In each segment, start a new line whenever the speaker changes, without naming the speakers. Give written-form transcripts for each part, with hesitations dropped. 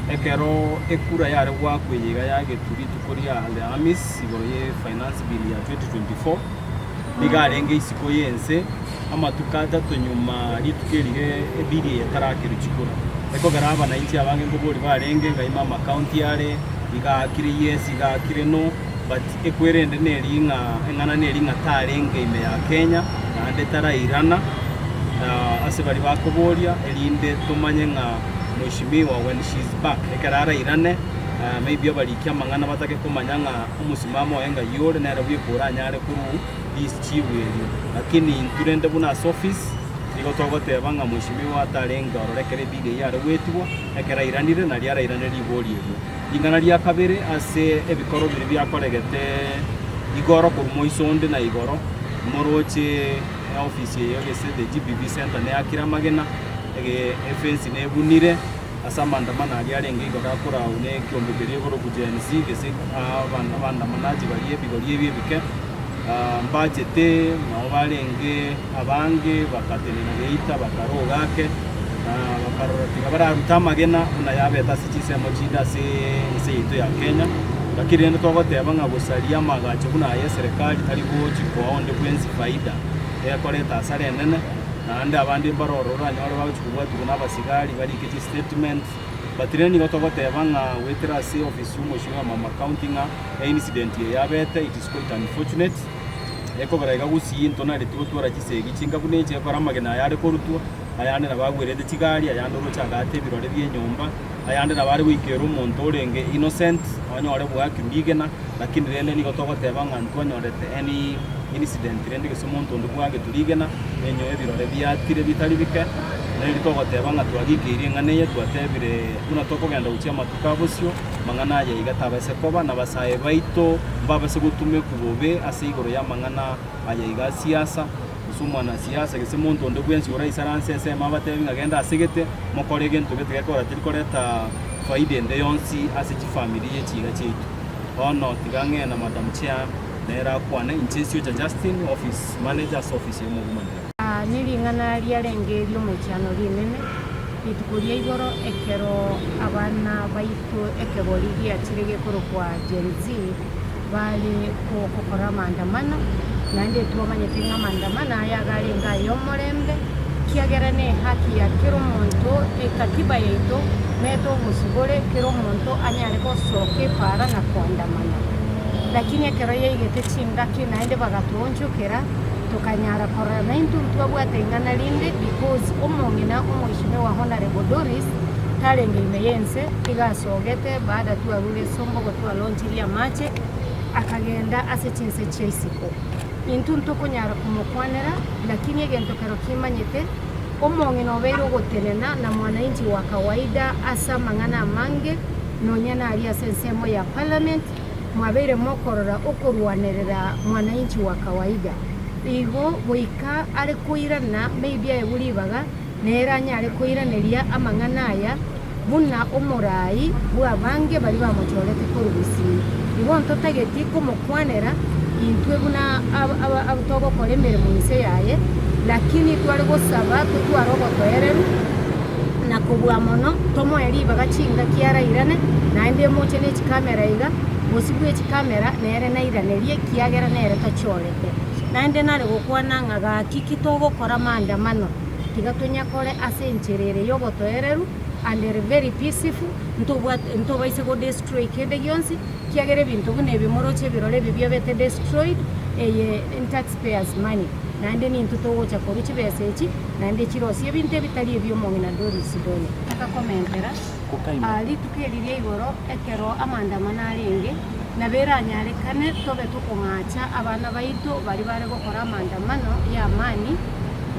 Ekero ekura yare goakwa eye iga yagetwe rituko ria Alhamisi igoro ye Finance Bill ya 2024, nigo arenge isiko y'ense amatuko atato nyuma rituko eri ebill eye etarakerwa chikura. Ekogera abanainchi abange nkobori barenge ng'a ime amacounty are iga aakire yes iga aakire no but ekwerende neri ng'a eng'ana neri ng'a tarenge ime ya Kenya naende tarairana ase baria bakoboria erinde tomanye ng'a Mweshimiwa when she is back ekero arairane maybe abariki amang'ana batake komanya ng'a omosimamo oye ng'ai ore nere bweka oranyare korwa richibu erio. Lakini intwe rende buna ase office nigo togoteba ng'a mweshimiwa atarenge ororo ekero ebill eyio yare goetigwa, ekero airanire nario arairane ribori erio. Ring'ana ria kabere ase ebikoro biria biakoregete igoro korwa moiso onde na igoro, moroche eofisi eye gese the GBV center neakire amagena, ege efensi nebunire ase amandamano aria arenge igoro akorau ne ekiombe keria ekorokwa Gen Z gese abandamanaji baria ebigori ebi ebike, mbachete nabo barenge abange bakatenena geita bakaroga ake, bakarora tiga bararute amagena buna yabete ase chinsemo chinde ase ense yaito ya Kenya. Lakini rende togoteba ng'a gosaria amagacho buna aya eserekari tari gochi koa onde bwensi faida, ekoreta hasara enene, naende abande mbare ororo oranyore bagochi kobwatigwa na abasigari barike chistatement. But rende nigo togoteba ng'a goetera ase ofisi ya omosio mama county ng'a eincident eye yabete it is quite unfortunate, ekogera iga gusii ntonareti gotwara chisegi chinga buna echi ekero amagena aya are korutwa, ayande nabo agwerete chigari, ayande oroche agaata ebirore bia enyomba, ayande nabo are goikera omonto orenge innocent onyore bwakirwe rigena, lakini rende nigo togoteba ng'a ntwanyorete any incident rende gose omonto onde bwagetwe rigena, enyo ebirore biatire bitari bike, neri togoteba ng'a twagikeirie eng'ana eye twatebire buna tokogenda gochia amatuko a bosio, Amang'ana aya iga tabaise koba, na abasae baito mbabase gotumekwa bobe ase igoro y'amang'ana aya iga a siasa, gose omwanasiasa, gose monto onde bwensi oraisaranse ensemo abatebi ng'a genda ase gete, mokore egento gete gekogera teri koreta faida ende yonsi ase chifamiri echi iga chiaito. Bono tiga ng'ee na Madam Chair nere akwane, inche Siocha Justin, office manager ase office ya Omoguma Ndebo.
Aa nering'ana riarenge ri'omoichano rinene, rituko ria igoro ekero abana baito ekegori giachire gekorokwa Gen Z bare gokora amaandamano, naende twamanyete ng'a amaandamano aya iga arenge ay'omorembe, ekiagera nehaki ya kera omonto, ekatiba yaito nete obosibore kera omonto anyare gosoka epaara na koandamana. Lakini ekero yaigete chingaki naende bagatoonchokera, Tokanyara korora naintwe ntwabwate ing'ana rinde because omong'ina omoishimiwa Honourable Doris tarenge ime y'ense iga asogete baada twarure esombogo twalonchirie amache akagenda ase chinse chia isiko. Intwe ntokonyara komokwanera lakini egento kero kimanyete omong'ina obeire ogotenena na mwananchi wa kawaida ase amang'ana amange nonya naria ase ensemo ya parliament Mwabeire mokorora okorwanerera mwananchi wa kawaida. Igo goika are koirana maybe aegwe ribaga nere anyare koiraneria amang'ana aya buna omorai bw'abange baria bamochorete korwa Gusii. Igo ntotageti komokwanera intwe buna togokora emeremo inse yaye lakini tware gosaba totware obotoereru na kobua mono tomoe ribaga chingaki arairane naende emoche ne chikamera iga, bosio bwe chikamera nere nairanerie ekiagera nere tachorete. Naende nare gokwana ng'a gaki ki togokora maandamano, tiga tonyakore ase enchera ere y'obotoereru and ere very peaceful, ntobwate ntobaise go destroy kende gionsi, ekiagera ebinto buna ebi moroche ebirore ebi biabete destroyed, eye ntaxpayers money, naende nintwe togocha korwa chibesa echi, naende chirosie ebinto ebitari ebi'omong'ina Doris Donya. Akakomentera, Rituko eri ria igoro ekero amaandamano arenge, nabo eranyarekane tobe tokong'acha abana baito baria bare gokora amaandamano y'amani,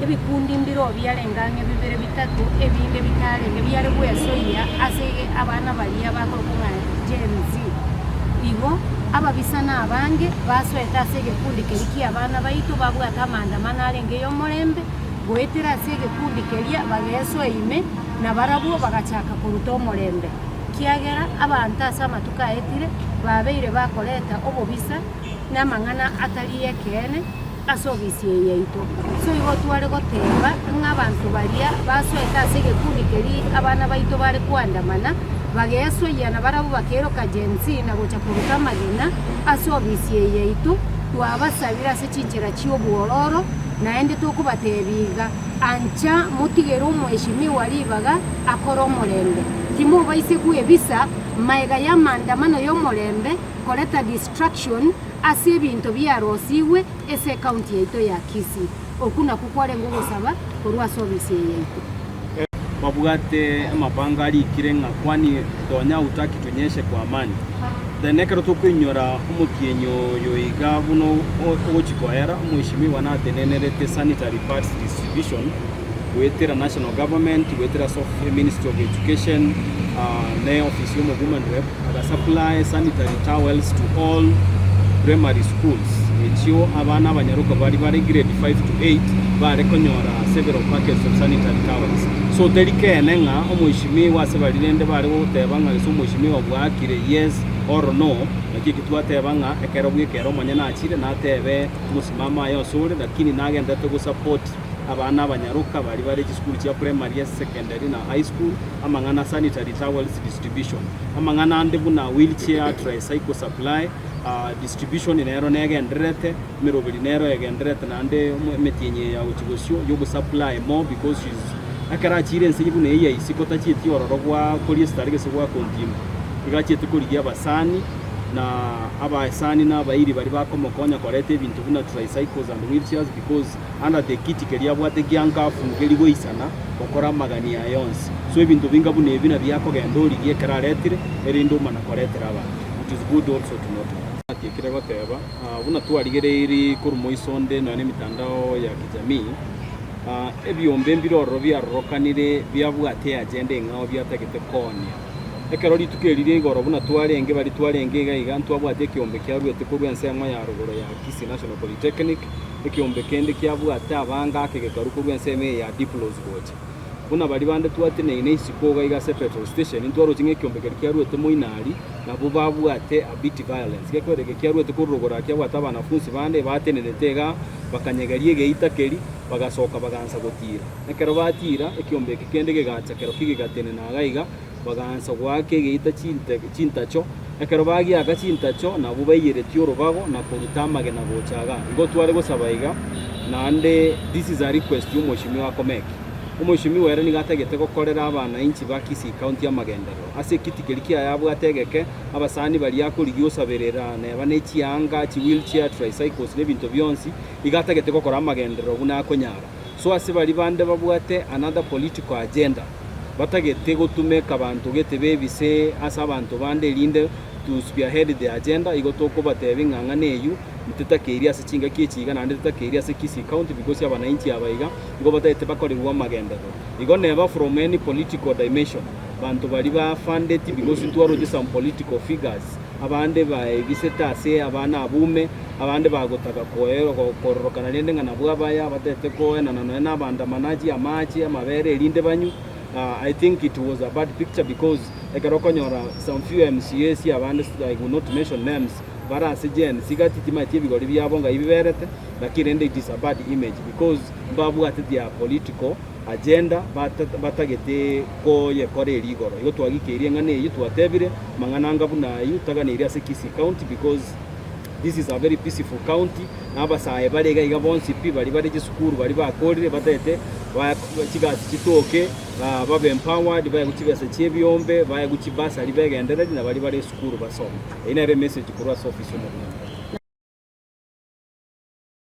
ebikundi mbireo biarenge ang'e bibere bitato, ebinde bitarenge biare gwesoyia ase abana baria bakorokwa ng'a Gen Z. Igo ababisa nabange basoete ase egekundi keria ki'abana baito babwate amaandamano arenge y'omorembe, goetera ase egekundi keria bagesoa ime, na barabwo bagachaka koruta omorembe, kiagera abanto ase amatuko aetire babeire bakoreta obobisa na amang'ana atari y'ekeene ase obisi eye yaito. So igo tware goteba ng'a abanto baria basoete ase egekundi keria abana baito bare koandamana. Bagesoyia na barabwo bakeroka Gen Z na gocha koruta amagena ase obisi eye yaito. Twabasabire ase chinchera chi'obwororo, naende tokobateebia iga, Ancha motigere omweshimiwa ribaga akore omorembe. Timobaise kwebisa magega y'amandamano y'omorembe koreta distraction ase ebinto biarosigwe ase ecounty yaito ya Kisii. Okwo nakwo kwarenge ogosaba korwa ase obisi eye yaito.
Babwate amabango arikire ng'a kwani donya hutaki tunyeshe kwa amani. Then ekero tokoinyora omotienyi oyo iga buna ogochi koera, omweshimiwa natenenerete sanitary pads distribution goetera national government, goetera ase ministry of education ne office ya omo woman rep, aga supply sanitary towels to all primary schools echio abana abanyaroka baria bare grade 5 to 8 bare konyora several packets of sanitary towels. So teri keene ng'a omweshimiwa ase baria rende bare goteba ng'a gose omweshimiwa bwakire yes or no, naki eki twateba ng'a ekero bwekero omonyene achire natebe omosimamo aye osore lakini nagenderete go support abana abanyaroka baria bare chisukuru chia primary, secondary na high school amang'ana sanitary towels distribution. Amang'ana ande buna wheelchair, tricycle supply, distribution nero negendererete, emeroberi nero egendererete naende emetienyi eye ya gochia bosio yogo supply more because she's ekero achiire ense buna eye ya isiko tachieti ororo gwa koria esitari gose gwa kontimba, iga achiete korigia abasani na abasani na abairi baria bakomokonya koreta ebinto buna tricycles and wheelchairs because under the kiti keria abwate giangafu nkeri goisana gokora amagani aye onsi. So ebinto binga buna ebi nabio akogenda origie ekero aretire, erinde omana koretera abanto. It is good also to note that. Natiekire goteba, buna twarigereiri korwa moiso onde nonya nemitandao ya kijamii, ebiombe mbire ororo biarorokanire biabwate eagenda eng'ao biatagete koonia. Ekero rituko eri ria igoro buna twarenge baria twarenge iga iga ntwabwate ekiombe kiaruete korwa ensemo ya rogoro ya Kisii National Polytechnic, Ekeombe kende kiabwate abange ake gekarua korwa ensemo eye ya Diplos gocha. Buna baria bande twateneine isiko iga iga ase petrol station, ntwaroche ng'a ekeombe keria kiaruete moino aria, nabwo babwate a bit violence. Gekwera eke kiaruete korwa rogoro aa kiabwate abanafunsi bande batenenete igaa, bakanyegeria egeita keria, bagasoka bagansa gotiira. Ekero batiira, ekeombe eke kende gegacha kerokio gegatenena iga iga, Bagaansa goaka egeita chintacho. Ekero bagiaka chintacho, nabwo baiyeretie orobago na koruta amagena gocha igaa. Igo tware gosaba iga, naende this is a request y'omweshimiwa Akomeki. Omweshimiwa ere nigo atagete gokorera abanainchi ba Kisii County amagenderero. Ase ekiti keria kiaye abwate egeke, abasani baria akorigia osaberera neba ne chianga, chiwheelchair, tricycles na ebinto bionsi, igo atagete gokora amagenderero buna akonyara. So ase baria bande babwate another political agenda, batagete gotumeka abanto gete bebise ase abanto bande erinde to spearhead the agenda, igo tokobatebia ng'a ng'ana eyio ntetakeiri ase chingaki echi iga naende tetakeiri ase Kisii County because abanainchi aba iga nigo batagete bakorerwe amagenderero. Igo neba from any political dimension, banto baria ba fundeti because ntwaroche some political figures, abande baebisete ase abana abume, abande bagotaka kororokana rende ng'a nabwo abaya, batete koenana nonya na abandamanaji amache, amabere erinde banywe. I think it was a bad picture because ekero okonyora some few MCAs abande I will not mention names bare ase Gen Z gati timaeti ebigori biabo ngai biberete, lakini rende it is a bad image because mbabwate their political agenda batagete koyekora eria igoro. Igo twagikeirie eng'ana eyio twatebire amang'ana anga buna ayio taganeiri ase Kisii County because This is a very peaceful county, na abasae bare iga iga bonsi pi, baria bare chisukuru baria bakorire batete chigasi chitoke, babe empowered, baegwe chibesa chia ebiombe, baegwe chibursary begendererie na baria bare esukuru basome. Eyio nere emessage korwa ase office y'omobunge.